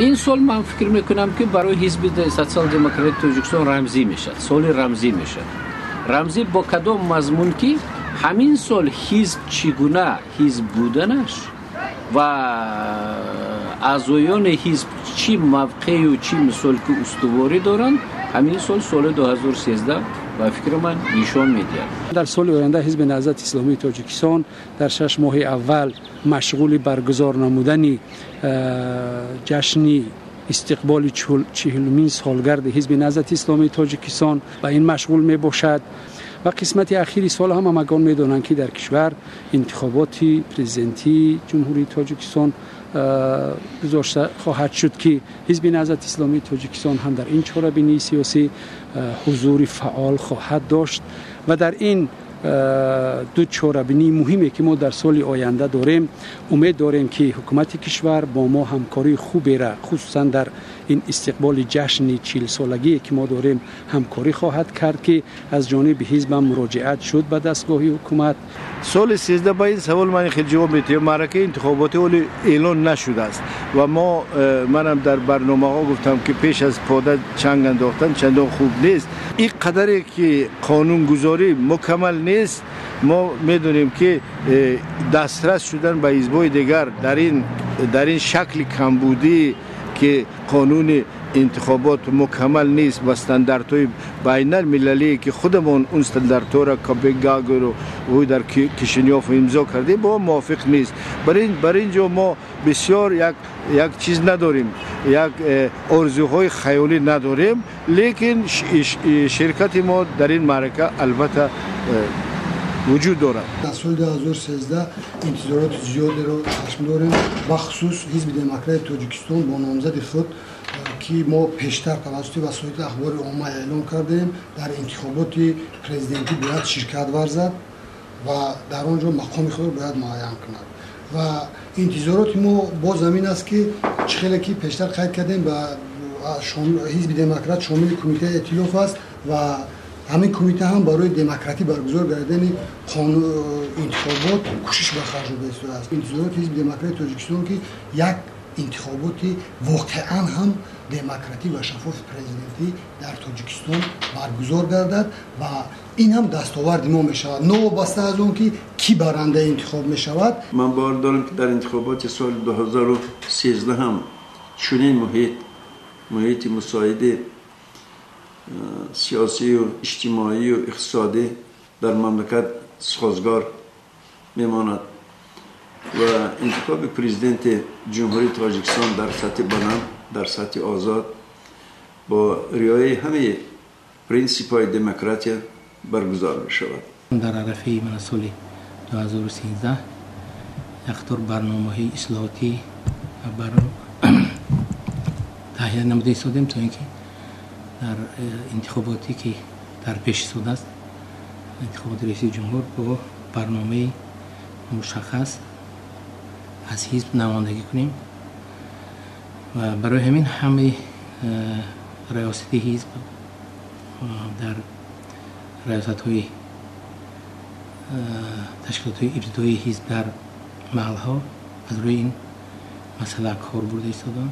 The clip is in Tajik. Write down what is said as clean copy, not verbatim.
Ин сол ман фикр мекунам, ки барои Ҳизби Социал Демократии Тоҷикистон рамзӣ мешавад, соли рамзӣ мешавад. Рамзӣ бо кадом мазмун? Ки ҳамин сол ҳизб чӣ гуна ҳизб буданаш ва аъзоёни ҳизб чӣ мавқею чӣ мисол ки устуворӣ доранд, ҳамин сол, соли 2013, ба фикри ман, нишон медиҳад. Дар соли оянда Ҳизби Наҳзати Исломии Тоҷикистон дар 6 моҳи аввал машғули баргузор намудани ҷашни истиқболи 40-умин солгарди Ҳизби Наҳзати Исломии Тоҷикистон ба ин машғул мебошад ва қисмати ахири сол ҳам ҳамагон медонанд, ки дар кишвар интихоботи президентии Ҷумҳурии Тоҷикистон гузошта хоҳад шуд, ки Ҳизби Наҳзати Исломии Тоҷикистон ҳам дар ин чорабинии сиёсӣ ҳузури фаъол хоҳад дошт. Ва дар ин ду чорабинии муҳиме, ки мо дар соли оянда дорем, умед дорем, ки ҳукумати кишвар бо мо ҳамкории хубера, хусусан дар ин истиқболи ҷашни 40-солагие, ки мо дорем, ҳамкорӣ хоҳад кард, ки аз ҷониби ҳизбам муроҷиат шуд ба дастгоҳи ҳукумат. Соли 13 ба ин савол ман хеле ҷавоб медиҳам. Маъракаи интихоботӣ ҳоло эълон нашудааст ва мо манам дар барномаҳо гуфтам, ки пеш аз пода чанг андохтан чандон хуб нест. Ин қадаре ки қонунгузорӣ мукаммал нест, мо медонем, ки дастрас шудан ба ҳизбҳои дигар дар ин шакли камбудӣ, ки қонуни интихобот мукаммал нест ва стандартҳои байналмилалие, ки худамон он стандартҳоро Копенгагену дар Кишинёв имзо кардем, бо мувофиқ нест. Бар ин ҷо мо бисёр як чиз надорем, як орзуҳои хаёлӣ надорем, лекин ширкати мо дар ин маърака албатта вуҷуд дорад. Дар соли 2013 интизороти зиёдеро чашм дорем, бахусус Ҳизби Демократии Тоҷикистон бо номзади худ, ки мо пештар тавассути васоити ахбори омма эълон кардем, дар интихоботи президентӣ бояд ширкат варзад ва дар он ҷо мақоми худро бояд муайян кунад. Ва интизороти мо боз ҳамин аст, ки чӣ хеле ки пештар қайд кардем, ба Ҳизби Демократ шомили кумитаи эътилоф аст ва ҳамин кумита ҳам барои демократӣ баргузор гардидани интихобот кӯшиш ба харҷ дода истодааст. Интизороти Ҳизби Демократии Тоҷикистон, ки як интихоботи воқеан ҳам демократӣ ва шаффофи президентӣ дар Тоҷикистон баргузор гардад ва ин ҳам дастоварди мо мешавад, новобаста аз он ки кӣ барандаи интихоб мешавад. Ман бовар дорам, ки дар интихоботи соли 2013 ҳам чунин муҳит, муҳити мусоиди сиёсию иҷтимоию иқтисодӣ дар мамлакат созгор мемонад ва интихоби президенти Ҷумҳурии Тоҷикистон дар сатҳи баланд, дар сатҳи озод, бо риояи ҳамаи принсипҳои демократия баргузор мешавад. Дар арафаи мана соли 2013 як қатор барномаҳои ислоҳотӣ таҳия намуда истодем, то ин ки дар интихоботе, ки дар пеш истодааст, интихоботи раиси ҷумҳур, бо барномаи мушаххас аз ҳизб намояндагӣ кунем. Ва барои ҳамин ҳамаи раёсати ҳизб дар раёсатҳои ташкилотҳои ибтидоии ҳизб дар маҳалҳо аз рӯи ин масъала кор бурда истоданд.